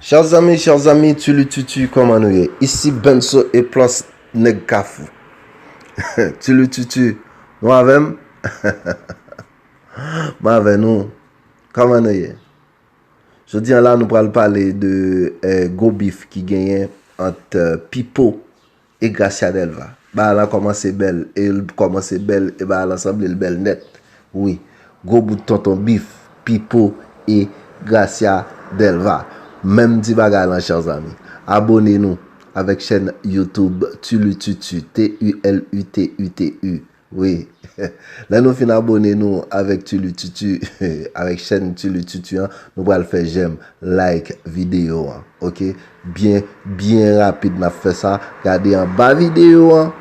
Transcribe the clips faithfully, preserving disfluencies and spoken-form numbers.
Chers amis, chers amis, Tulu Tutu, kòman nou ye? Isi Benso e Plus, nèg Kafou. Tulu Tutu, nou avè m? M avè nou. Kòman nou ye? Jodi a la, nou pral pale de eh, gwo bif ki genyen ant eh, Pipo e Gracia Delva. Bagay la kòmanse bèl, e l kòmanse bèl, e bagay la sanble l bèl nèt. Wi, gwo bout tonton bif, Pipo e Gracia Delva. Menm ti bagay lan, chers amis. Abone nou avèk chèn YouTube Tulu Tutu, T U L U T U T U. Wi. Lè nou fin abone nou avèk Tulu Tutu, avèk chèn Tulu Tutu an, nou pral fè j'aime, like videyo an. Oke? Byen, byen rapid n ap fè sa. Gade anba videyo an,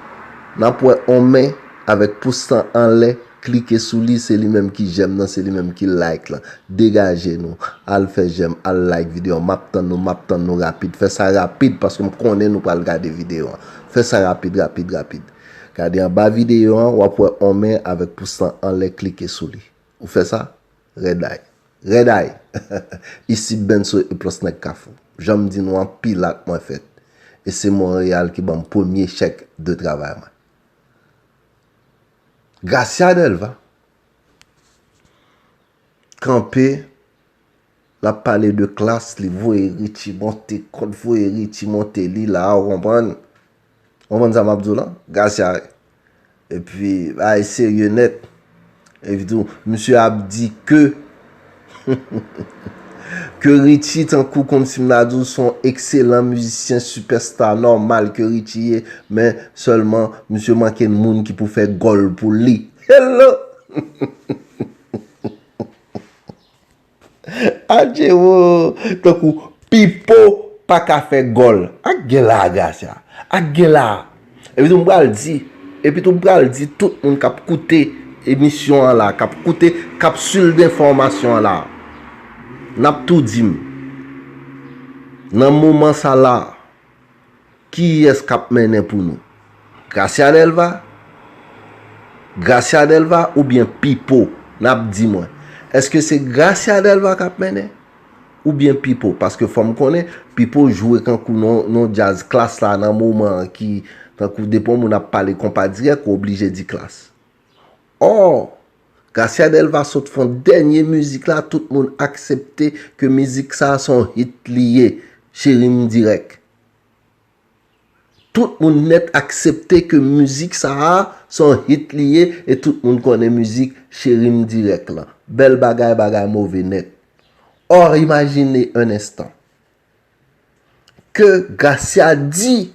n ap wè on men avèk pous lan anlè, klike sou li, se li menm ki j'aime nan, se li menm ki like lan. Degaje nou, al fè j'aime, al like videyo an. M ap tann nou, m ap tann nou rapid. Fè sa rapid paske m konnen nou pral gade videyo an. Fè sa rapid, rapid, rapid. Gade anba videyo an, w ap wè on men avèk pous lan anlè, klike sou li. Ou fè sa? Rèd ay. Rèd ay. Isi Benso e Plus, nèg Kafou. Jan m di nou, anpil ak mwen fèt. E se Monreyal ki ban m premye chèk de travay mwen. Gracia Delva kanpe, l ap pale de Klass, li voye Richie monte, kòd voye Richie monte, li la, ou konprann? Ou konprann sa m ap di w lan? Gracia. Epi, bagay serye nèt. Epi tou, misye ap di ke, ke Richie, tankou kòmsi m ta di w, se yon ekselan mizisyen, sipèsta nòmal ke Richie ye, men sèlman, misye manke moun ki pou fè gòl pou li. Hello! Adje wo, tankou Pipo pa ka fè gòl. Ak gen la, Gracia. Ak gen la. Epi tou m pral di, epi tou m pral di tout moun k ap koute emisyon an la, k ap koute kapsil denfòmasyon an la. N ap tou di m. Nan moman sa la, kiyès k ap mennen pou nou? Gracia Delva? Gracia Delva oubyen Pipo? N ap di mwen. Èske se Gracia Delva k ap mennen? Oubyen Pipo? Paske fò m konnen, Pipo jwe kankou non, non djaz Klass la nan moman an ki, tankou depi yon moun ap pale konpa dirèk, ou oblije di Klass. Ò, Gracia Delva sot fè yon dènye mizik la, tout moun aksepte ke mizik sa a se yon hit li ye, Cheri m dirèk. Tout moun nèt aksepte ke mizik sa a se yon hit li ye, e tout moun konnen mizik Cheri m dirèk lan. Bèl bagay, bagay move nèt. Or, imaginez un instant ke Gracia di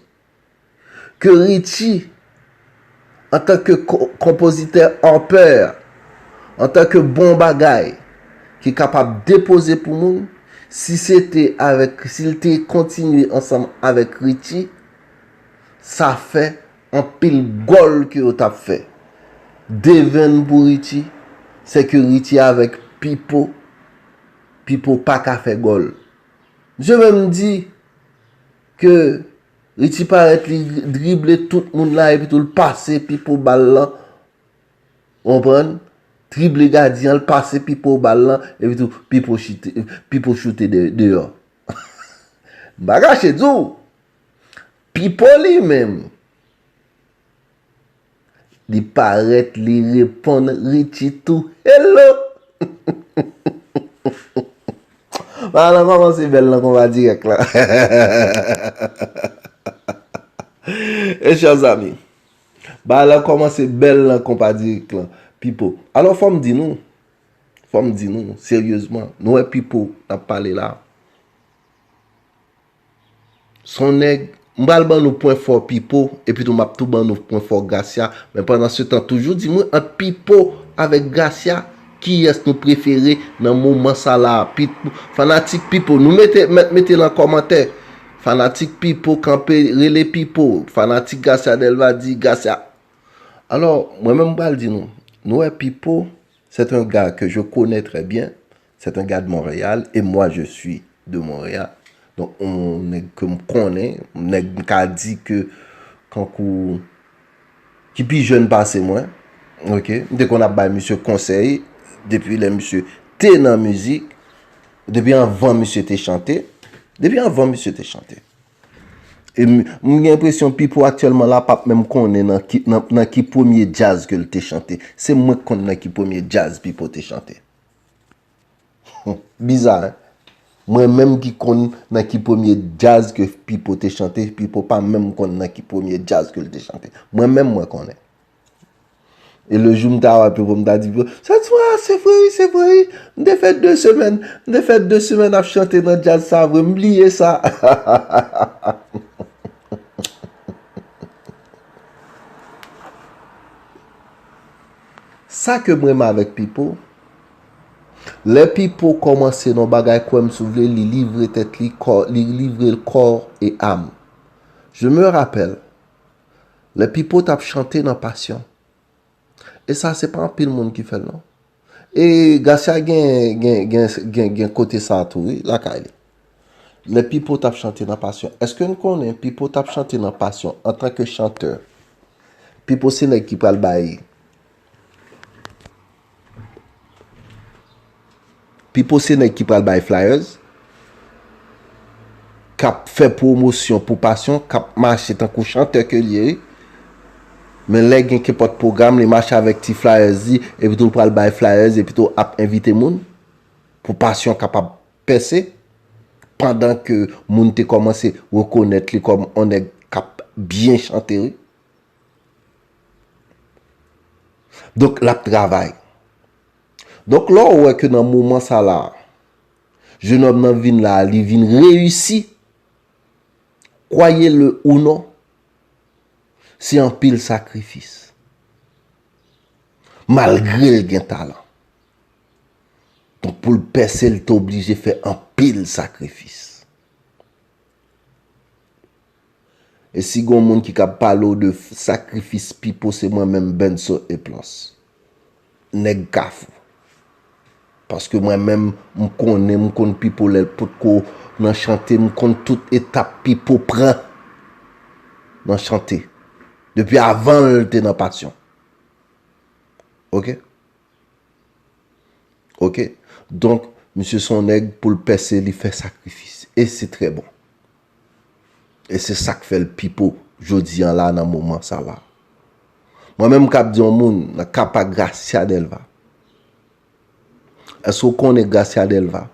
ke Richie, antanke ko-, konpozitè, rapè, antanke bon bagay ki kapab depoze pou moun, si se te avèk, si l te kontinye ansanm avèk Richie, sa fè anpil gòl ke yo t ap fè. Devenn pou Richie, se ke Richie avèk Pipo, Pipo pa ka fè gòl. Misye menm di ke Richie parèt li drible tout moun la epi tou l pase Pipo bal lan. Ou konprann? Drible gadyen an, l pase Pipo bal lan epi tou Pipo chite, Pipo choute de-, deyò. M pa kache di w. Pipo li menm, li parèt, li reponn Richie tou. Hello! Bagay lan kòmanse bèl nan konpa dirèk lan. E chers amis, bagay lan kòmanse bèl nan konpa dirèk lan. Pipo. Alò, fò m di nou, fò m di nou, seryezman, nou wè Pipo n ap pale la. Se yon nèg, m pral ban nou pwen fò Pipo, epi tou m ap tou ban nou pwen fò Gracia, men pandan se tan, toujou di mwen, ant Pipo avèk Gracia, kiyès nou prefere nan moman sa la? Pi-, fanatik Pipo, nou mete, mèt mete nan kòmantè. Fanatik Pipo kanpe, rele Pipo. Fanatik Gracia Delva di Gracia. Alò, mwen menm m pral di nou, nou wè Pipo, c'est un gars que je connais très bien. C'est un gars de Montréal et moi je suis de Montréal. Donk, yon nèg ke m konnen, yon nèg m ka di ke kankou ki pi jèn pase mwen. Oke, m te konn ap bay misye konsèy depi lè misye te nan mizik, depi anvan misye te chante. Depi anvan misye te chante. E m, m gen enpresyon Pipo aktyèlman la p ap menm konnen nan ki, nan, nan ki premye djaz ke l te chante. Se mwen k konn nan ki premye djaz Pipo te chante. Biza, en? Mwen menm ki konn nan ki premye djaz ke Pipo te chante, Pipo pa menm konn nan ki premye djaz ke l te chante. Mwen menm, mwen konnen. E le jou m ta wè Pipo, m ta di Pipo, sa di, wa, se vre wi, se vre wi. M te fè de semèn, m te fè de semèn ap chante nan djaz sa vre, m bliye sa. Sa ke m renmen avèk Pipo, lè Pipo kòmanse nan bagay, kwè m si w vle, li livre tèt li, kò, li livre l kò e am. Je me rappelle, lè Pipo t ap chante nan Passion. E sa, se pa anpil moun ki fè l, non. E Gracia gen, gen, gen, gen, gen kote sa tou, wi, lakay li. Lè Pipo t ap chante nan Passion, èske n konnen Pipo t ap chante nan Passion antanke chantè? Pipo se nèg ki pral bay Pipo se nèg ki pral bay flyers, k ap fè pwomosyon pou Passion, k ap mache tankou chantè ke l ye, wi. Men lè gen kenpòt pwogram, li mache avèk ti flyers li, epi tou l pral bay flyers, epi tou ap envite moun pou Passion kapab pèse, pandan ke moun te kòmanse rekonèt li kòm on nèg k ap byen chante, wi. Donk, l ap travay. Donk, lè w wè ke nan moman sa la, jenòm nan vin la, li vin reyisi, croyez-le ou non, se anpil sakrifis. Malgre l gen talan. Donk, pou l pèse, l te oblije fè anpil sakrifis. E si gon moun ki kab pale w de f-, sakrifis Pipo, se mwen menm, Benso Eplos. Nèg Kafou. Paske mwen menm, m konnen, m konn Pipo lè l potko nan chante, m konn tout etap Pipo pran nan chante. Depi avan l te nan Passion. Oke? Oke? Donk, misye se yon nèg pou l pèse, li fè sakrifis. E se trè bon. E se sa k fè l Pipo jodi an la nan moman sa la. Mwen menm k ap di yon moun nan ka pa Gracia Delva. Èske w konnen Gracia Delva?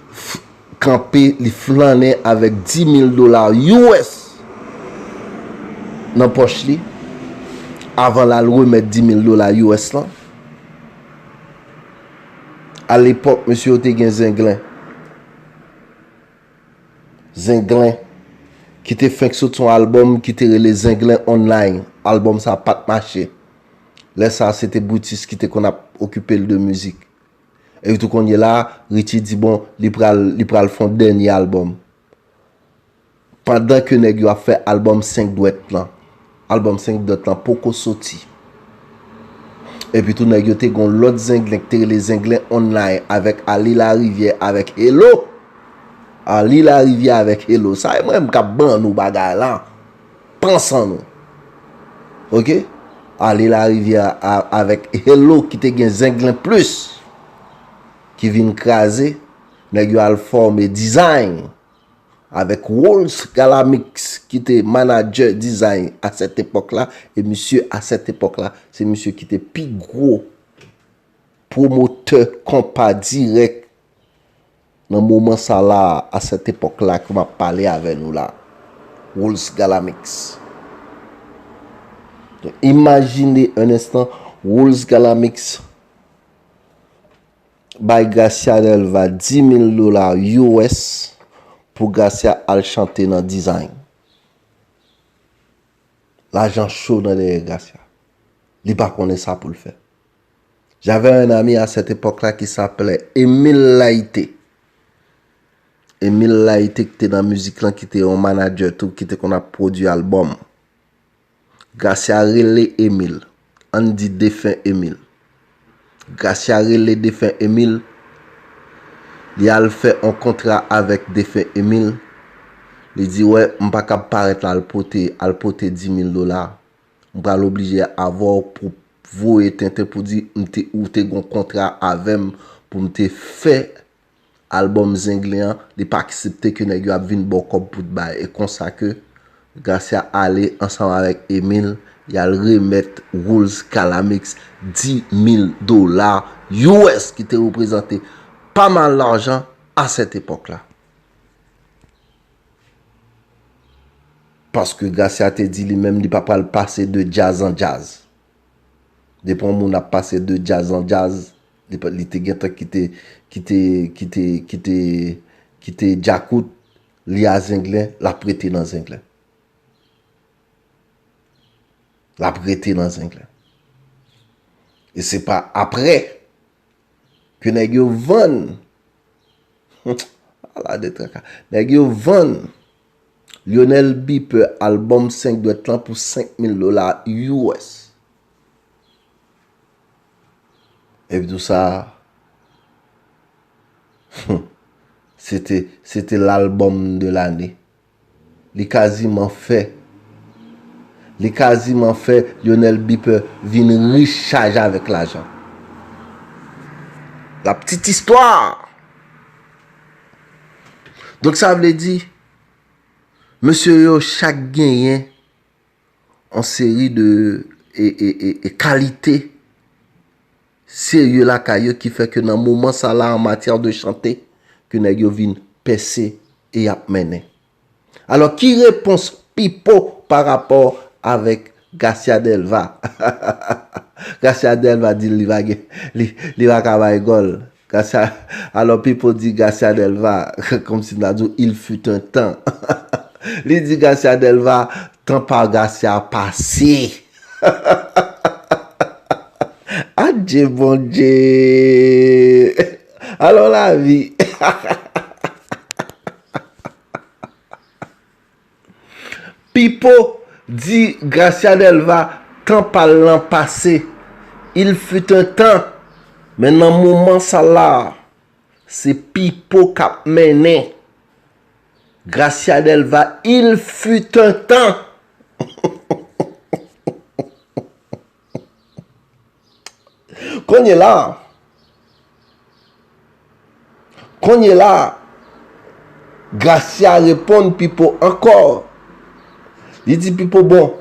F-, kanpe, li flannen avèk di mil dola U S nan pòch li avan l al remèt di mil dola U S lan. Alepòk, mesye yo te gen Zenglen. Zenglen, ki te fenk sot yon albòm ki te rele Zenglen Online. Albòm sa pa t mache. Lè sa, se te Brutus ki te konn ap okipe l de mizik. Epi tou kounye la, Richie di, bon, li pral, li pral fè yon dènye albòm. Pandan ke nèg yo ap fè albòm senk dwèt lan, albòm senk dwèt lan poko soti. Epi tou, nèg yo te gon lòt Zenglen ki te rele Zenglen Online avèk Ali Larivière avèk Hello. Ali Larivière avèk Hello. Sa e mwen menm k ap ban nou bagay la. Pran san nou. Oke? Ali Larivière a-, avèk Hello ki te gen Zenglen Plus ki vin kraze. Nèg yo al fòme Design avèk Rolls Galamix ki te manadjè Design a sèt epòk la. E misye a sèt epòk la, se misye ki te pi gwo pwomotè konpa dirèk nan moman sa la, a sèt epòk la ke m ap pale avè nou la. Rolls Galamix. Donk, imajine un instant, Rolls Galamix bay Gracia Delva di mil dola U S pou Gracia al chante nan Design. Lajan cho nan dèyè Gracia. Li pa konnen sa pou l fè. J'avais un ami à cette époque-là qui s'appelait Emile Laïté. Emile Laïté ki te nan mizik lan, ki te yon manadjè tou, ki te konn ap pwodui albòm. Gracia rele Emile. Ann di defen Emile. Gracia rele defen Emile. Li al fè yon kontra avèk defen Emile. Li di, wè, m pa kab parèt la al pote, al pote di mil dola. M pral oblije avè w pou voye tenten pou di m te, ou te gon kontra avè m pou m te fè albòm Zenglen an, li pa aksepte ke nèg yo ap vin ba w kòb pou t bay. E konsa ke Gracia ale ansanm avèk Emile, y al remèt Wools Calamix dis mil dola U S, ki te reprezante pa mal lajan à cette époque-là. Paske Gracia te di li menm li pa pral pase de djaz an djaz. Depi yon moun ap pase de djaz an djaz, li pa, li te gentan kite, kite, kite, kite, kite djakout, li a Zenglen, l ap rete nan Zenglen. L ap rete nan Zenglen. E se pa apre ke nèg yo vann. Ala de traka. Nèg yo vann Lionel Beeper albòm senk dwèt lan pou senk mil dola U S. Epi tou sa, se te, se te l'album de l'année. Li kaziman fè, li kaziman fè Lionel Beeper vin rich chaje avèk lajan. La petite histoire. Donk sa vle di, mesye yo chak genyen yon seri de e, e, e, e kalite serye lakay yo ki fè ke nan moman sa la, an matyè de chante, ke nèg yo vin pèse e y ap mennen. Alò, ki repons Pipo pa rapò avèk Gracia Delva? Gracia Delva di li pa gen, li, li pa ka bay gòl. Gracia, alò Pipo di Gracia Delva, kòmsi m ta di w, il fut un temps. Li di Gracia Delva, tan pa Gracia pase. Adje Bondye. Alò lavi. Pipo di Gracia Delva tan pa l lan pase. Il fut un temps. Men nan moman sa la, se Pipo k ap mennen. Gracia Delva, il fut un temps. Kounye la, kounye la, Gracia reponn Pipo ankò. Li di Pipo, bon,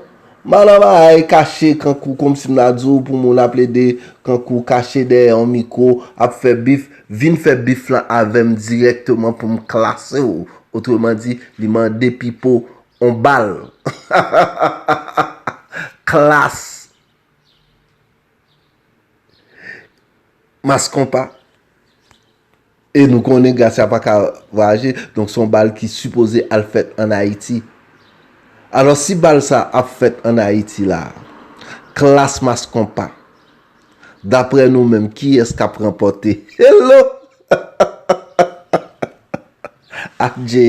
m pa nan bagay kache kankou kòmsi m ta di w pou moun ap plede kankou kache dèyè yon mikwo, ap fè bif, vin fè bif lan avè m dirèkteman pou m klase w. Otreman di, li mande Pipo on bal. Klas. Mas konpa. E nou konnen Gracia pa ka vwayaje, donk se yon bal ki sipoze al fèt ann Ayiti. Alò, si bal sa ap fèt ann Ayiti la, klas mas konpa, daprè nou menm, kiyès k ap ranpòte? Hello! Adje!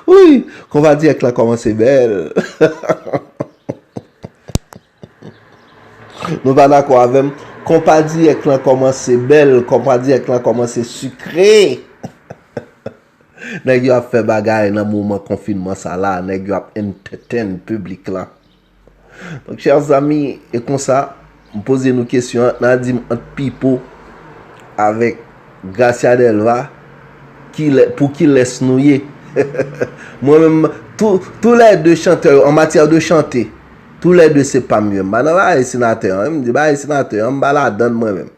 Wi! Konpa dirèk la kòmanse bèl. Nou pa dakò avè m? Konpa dirèk lan kòmanse bèl, konpa dirèk lan kòmanse sikre. Nèg yo ap fè bagay nan moman konfinman sa la, nèg yo ap entertain piblik lan. Donk, chè zanmi, e konsa, m poze nou kesyon an, n a di m ant Pipo avèk Gracia Delva, kilè, pou kilès nou ye? Mwen menm, tou, tou lè de chantè yo, an matyè de chante, tou lè de se pa m yo. M pa nan bagay senatè an, m di bagay senatè an, m pa ladann mwen menm.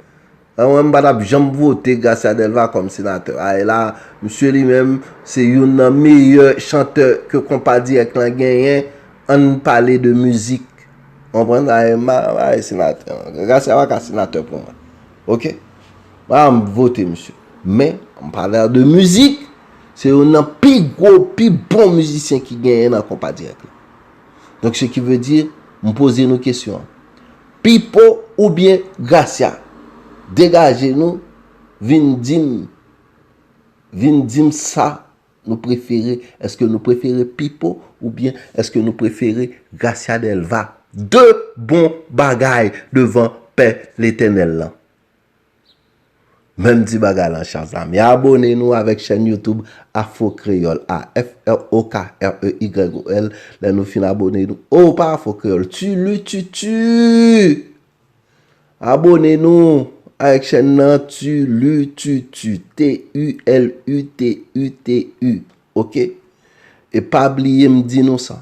An, mwen, m pa t ap janm vote Gracia Delva kòm senatè. Ay la, misye li menm, se youn nan meyè chantè ke konpa dirèk lan genyen. Ann pale de mizik. Konprann? Ay, m pa, m pa senatè. Gracia pa ka senatè pou mwen. Oke? M pa janm vote misye. Men, m pale de mizik, se youn nan pi gwo, pi bon mizisyen ki genyen nan konpa dirèk lan. Donk, se ki vle di, m poze nou kesyon an. Pipo oubyen Gracia? Degaje nou, vin di m, vin di m sa nou prefere. Èske nou prefere Pipo oubyen èske nou prefere Gracia Delva? De bon bagay devan Pè Letènèl lan. Menm ti bagay lan, chè zanmi. Abone nou avèk chèn YouTube Afro Kreyòl, A F R O K R E Y O L. Lè nou fin abone nou, o, pa Afro Kreyòl, Tulu Tutu! Abone nou, avèk chèn nan, Tulututu, T U L U T U T U, oke? E pa bliye m di nou sa.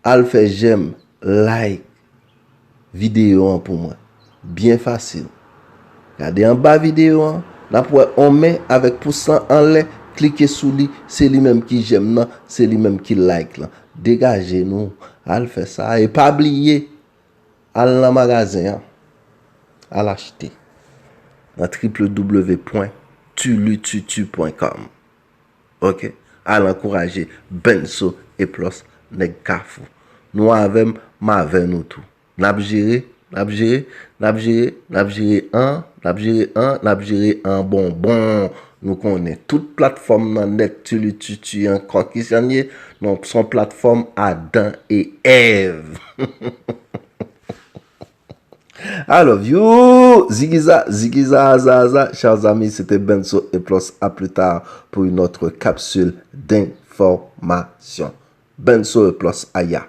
Al fè j'aime, like videyo an pou mwen. Byen fasil. Gade anba videyo an, n ap wè on men avèk pous lan anlè, klike sou li, se li menm ki j'aime nan, se li menm ki like lan. Degaje nou, al fè sa. E pa bliye, al nan magazen an, al achte nan w w w pwen tulututu pwen kòm. Oke? Al ankouraje Benso e Plus, nèg Kafou. Nou avè m, m avè nou tou. N ap jere, n ap jere, n ap jere, n ap jere an, n ap jere an, n ap jere an bonbon. Nou konnen tout platfòm nan nèt, Tulututu ankò, ki jan l ye? Non, se yon platfòm Adan e Èv. I love you! Zigiza, zigiza, aza, aza. Chers amis, c'était Benso et Plus. À plus tard pour une autre capsule d'information. Benso et Plus, aya.